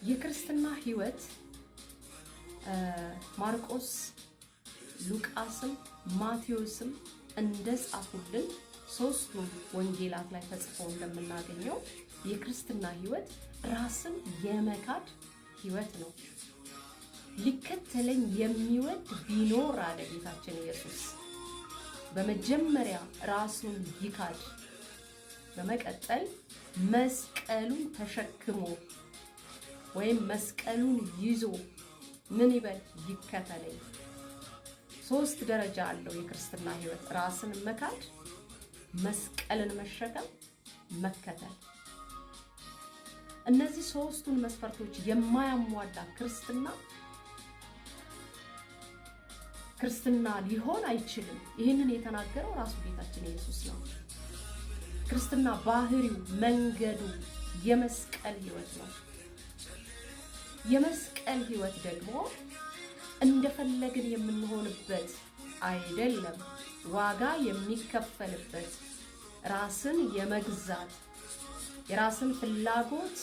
የክርስትና ህይወት ማርቆስ፣ ሉቃስም ማቴዎስም እንደጻፉልን ሶስቱ ወንጌላት ላይ ተጽፎ እንደምናገኘው የክርስትና ህይወት ራስን የመካድ ህይወት ነው። ሊከተለኝ የሚወድ ቢኖር አለ ጌታችን ኢየሱስ፣ በመጀመሪያ ራሱን ይካድ፣ በመቀጠል መስቀሉን ተሸክሞ ወይም መስቀሉን ይዞ ምን ይበል? ይከተለኝ። ሶስት ደረጃ አለው የክርስትና ህይወት፦ ራስን መካድ፣ መስቀልን መሸከም፣ መከተል። እነዚህ ሶስቱን መስፈርቶች የማያሟላ ክርስትና ክርስትና ሊሆን አይችልም። ይህንን የተናገረው ራሱ ጌታችን ኢየሱስ ነው። ክርስትና ባህሪው፣ መንገዱ የመስቀል ህይወት ነው። የመስቀል ህይወት ደግሞ እንደፈለግን የምንሆንበት አይደለም። ዋጋ የሚከፈልበት፣ ራስን የመግዛት፣ የራስን ፍላጎት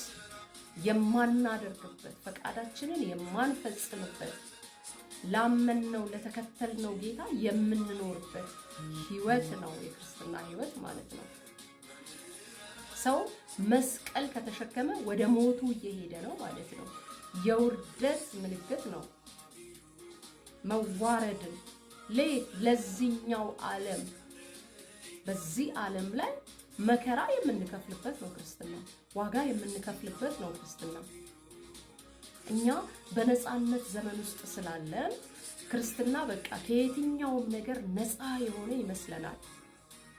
የማናደርግበት፣ ፈቃዳችንን የማንፈጽምበት፣ ላመንነው ለተከተልነው ጌታ የምንኖርበት ህይወት ነው የክርስትና ህይወት ማለት ነው። ሰው መስቀል ከተሸከመ ወደ ሞቱ እየሄደ ነው ማለት ነው። የውርደት ምልክት ነው። መዋረድን ለዚህኛው ዓለም፣ በዚህ ዓለም ላይ መከራ የምንከፍልበት ነው ክርስትና። ዋጋ የምንከፍልበት ነው ክርስትና። እኛ በነፃነት ዘመን ውስጥ ስላለን ክርስትና በቃ ከየትኛውም ነገር ነፃ የሆነ ይመስለናል።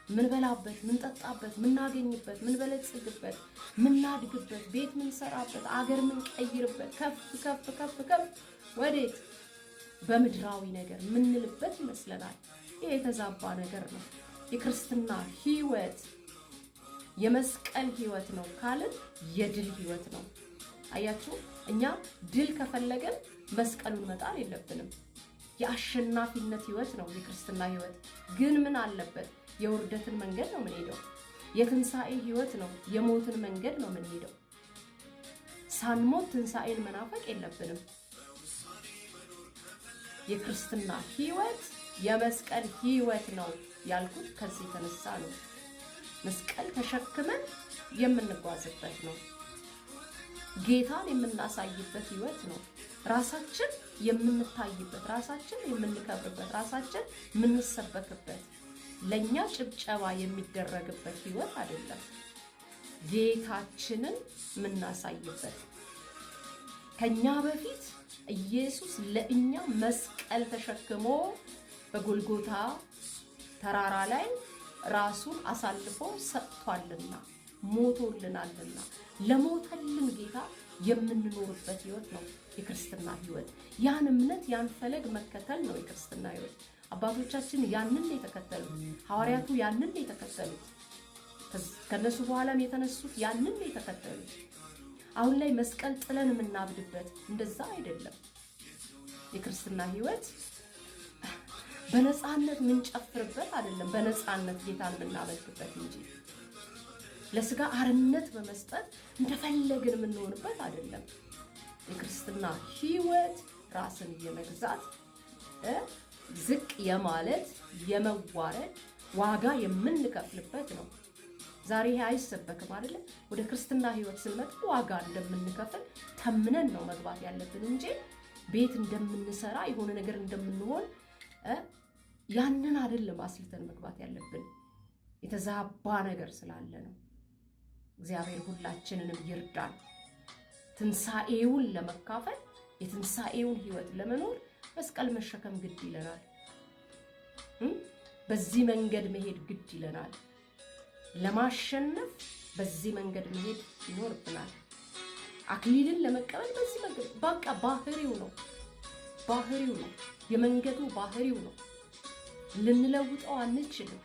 ምንበላበት፣ ምንጠጣበት፣ ምናገኝበት፣ ምንበለጽግበት፣ ምናድግበት፣ ቤት ምንሰራበት፣ አገር ምንቀይርበት፣ ከፍ ከፍ ከፍ ከፍ ወዴት በምድራዊ ነገር ምንልበት ይመስለናል። ይሄ የተዛባ ነገር ነው። የክርስትና ህይወት የመስቀል ህይወት ነው ካልን የድል ህይወት ነው። አያችሁ፣ እኛ ድል ከፈለገን መስቀሉን መጣል የለብንም። የአሸናፊነት ህይወት ነው የክርስትና ህይወት። ግን ምን አለበት? የውርደትን መንገድ ነው የምንሄደው። የትንሣኤ ህይወት ነው፣ የሞትን መንገድ ነው የምንሄደው። ሳንሞት ትንሣኤን መናፈቅ የለብንም። የክርስትና ህይወት የመስቀል ህይወት ነው ያልኩት ከዚህ የተነሳ ነው። መስቀል ተሸክመን የምንጓዝበት ነው። ጌታን የምናሳይበት ህይወት ነው። ራሳችን የምንታይበት፣ ራሳችን የምንከብርበት፣ ራሳችን የምንሰበክበት፣ ለኛ ጭብጨባ የሚደረግበት ህይወት አይደለም። ጌታችንን የምናሳይበት፣ ከኛ በፊት ኢየሱስ ለእኛ መስቀል ተሸክሞ በጎልጎታ ተራራ ላይ ራሱን አሳልፎ ሰጥቷልና ሞቶልናልና ለሞተልን ጌታ የምንኖርበት ህይወት ነው የክርስትና ህይወት። ያን እምነት ያን ፈለግ መከተል ነው የክርስትና ህይወት። አባቶቻችን ያንን የተከተሉት፣ ሐዋርያቱ ያንን የተከተሉት፣ ከነሱ በኋላም የተነሱት ያንን የተከተሉት። አሁን ላይ መስቀል ጥለን የምናብድበት እንደዛ አይደለም። የክርስትና ህይወት በነፃነት የምንጨፍርበት አይደለም፣ በነፃነት ጌታን የምናመልክበት እንጂ ለስጋ አርነት በመስጠት እንደፈለግን የምንሆንበት አይደለም። የክርስትና ህይወት ራስን የመግዛት፣ ዝቅ የማለት፣ የመዋረድ፣ ዋጋ የምንከፍልበት ነው። ዛሬ ይሄ አይሰበክም አይደለ? ወደ ክርስትና ህይወት ስንመጣ ዋጋ እንደምንከፍል ተምነን ነው መግባት ያለብን እንጂ ቤት እንደምንሰራ፣ የሆነ ነገር እንደምንሆን ያንን አይደለም አስልተን መግባት ያለብን። የተዛባ ነገር ስላለ ነው። እግዚአብሔር ሁላችንንም ይርዳን። ትንሣኤውን ለመካፈል፣ የትንሣኤውን ህይወት ለመኖር መስቀል መሸከም ግድ ይለናል። በዚህ መንገድ መሄድ ግድ ይለናል። ለማሸነፍ በዚህ መንገድ መሄድ ይኖርብናል። አክሊልን ለመቀበል በዚህ መንገድ፣ በቃ ባህሪው ነው፣ ባህሪው ነው፣ የመንገዱ ባህሪው ነው። ልንለውጠው አንችልም፣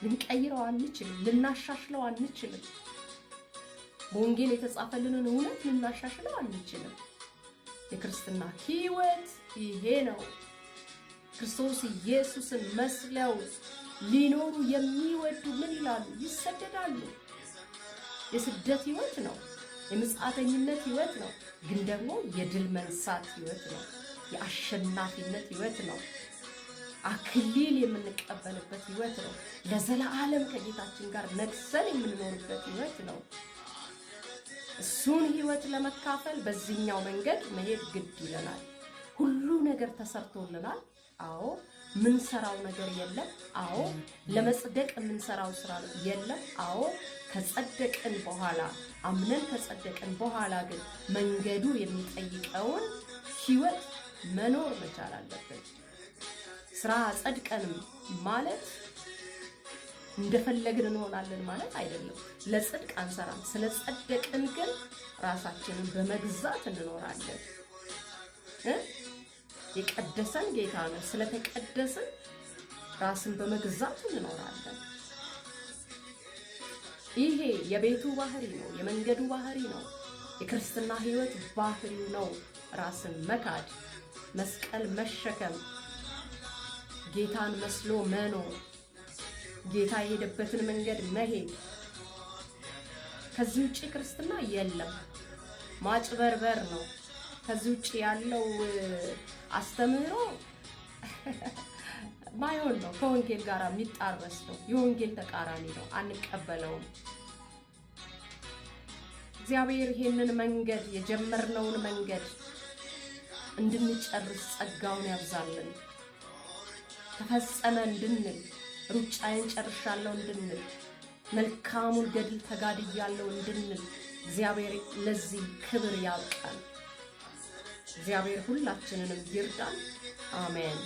ልንቀይረው አንችልም፣ ልናሻሽለው አንችልም። በወንጌል የተጻፈልንን እውነት ልናሻሽለው አንችልም። የክርስትና ህይወት ይሄ ነው። ክርስቶስ ኢየሱስን መስለው ሊኖሩ የሚወዱ ምን ይላሉ? ይሰደዳሉ። የስደት ህይወት ነው። የምጽአተኝነት ህይወት ነው። ግን ደግሞ የድል መንሳት ህይወት ነው። የአሸናፊነት ህይወት ነው። አክሊል የምንቀበልበት ህይወት ነው። ለዘላለም ከጌታችን ጋር ነግሰን የምንኖርበት ህይወት ነው። እሱን ህይወት ለመካፈል በዚህኛው መንገድ መሄድ ግድ ይለናል። ሁሉ ነገር ተሰርቶልናል። አዎ፣ ምንሰራው ነገር የለም። አዎ፣ ለመጽደቅ የምንሰራው ስራ የለም። አዎ፣ ከጸደቅን በኋላ፣ አምነን ከጸደቅን በኋላ ግን መንገዱ የሚጠይቀውን ህይወት መኖር መቻል አለብን። ስራ ጸድቀንም ማለት እንደፈለግን እንሆናለን ማለት አይደለም። ለጽድቅ አንሰራም። ስለ ጸደቅን ግን ራሳችንን በመግዛት እንኖራለን። የቀደሰን ጌታ ነው። ስለተቀደስን ራስን በመግዛት እንኖራለን። ይሄ የቤቱ ባህሪ ነው፣ የመንገዱ ባህሪ ነው፣ የክርስትና ሕይወት ባህሪው ነው። ራስን መካድ፣ መስቀል መሸከም፣ ጌታን መስሎ መኖር፣ ጌታ የሄደበትን መንገድ መሄድ። ከዚህ ውጭ ክርስትና የለም። ማጭበርበር ነው። ከዚህ ውጭ ያለው አስተምህሮ ማይሆን ነው። ከወንጌል ጋር የሚጣረስ ነው። የወንጌል ተቃራኒ ነው። አንቀበለውም። እግዚአብሔር ይሄንን መንገድ፣ የጀመርነውን መንገድ እንድንጨርስ ጸጋውን ያብዛልን። ተፈጸመ እንድንል፣ ሩጫዬን ጨርሻለሁ እንድንል፣ መልካሙን ገድል ተጋድያለሁ እንድንል እግዚአብሔር ለዚህ ክብር ያብቃን። እግዚአብሔር ሁላችንንም ይርዳን። አሜን።